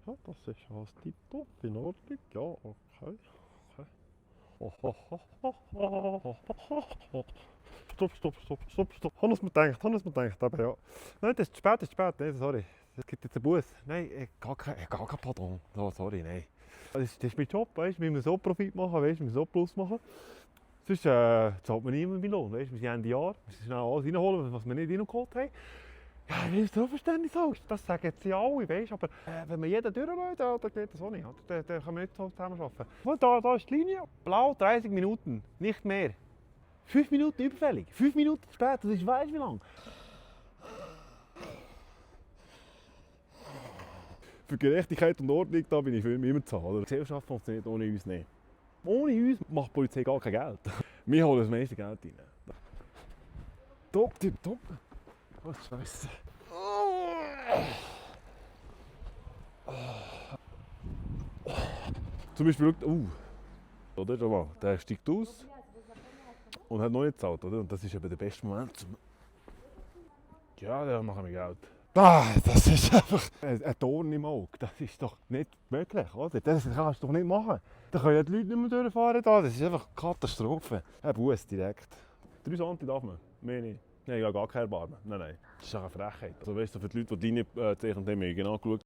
Ja, das ist alles tipptopp in Ordnung. Ja, okay. Stopp, stopp, stopp, stopp, stopp. Haben wir es mir gedacht, aber ja. Nein, das ist zu spät, nein, sorry. Es gibt jetzt einen Bus. Nein, gar kein Pardon. Oh, sorry, nein. Das ist mein Job, weißt du, wir müssen so Profit machen, weißt, wir müssen so Plus machen. Sonst zahlt man niemand meinen Lohn, weißt, wir sind Ende Jahr, wir müssen schnell alles reinholen, was wir nicht reingeholt haben. Ja, wie ist das Verständnis aus? Das sagen jetzt ja alle, weißt, aber wenn man jeden durchlässt, dann geht das auch nicht. Dann können wir nicht so zusammenarbeiten. Da ist die Linie, blau, 30 Minuten, nicht mehr. 5 Minuten überfällig, 5 Minuten zu spät, das ist weiss wie lang. Für Gerechtigkeit und Ordnung da bin ich für immer zu haben. Die Gesellschaft funktioniert ohne uns nicht. Ohne uns macht die Polizei gar kein Geld. Wir holen das meiste Geld rein. Top, top. Oh, Scheiße. Zum Beispiel, oder? Schau mal, der steigt aus und hat noch nicht gezahlt, oder? Und das ist eben der beste Moment zum... Ja, da machen wir Geld. Das ist einfach ein Dorn im Auge. Das ist doch nicht möglich, oder? Das kannst du doch nicht machen. Da können ja die Leute nicht mehr durchfahren. Das ist einfach eine Katastrophe. Ein Bus direkt. 3 Santi darf man, mehr nicht. Nein, ich habe gar kein Erbarmen. Nein. Das ist eine Frechheit. Also weißt du, für die Leute, die deine Zeichen haben, genau geschaut.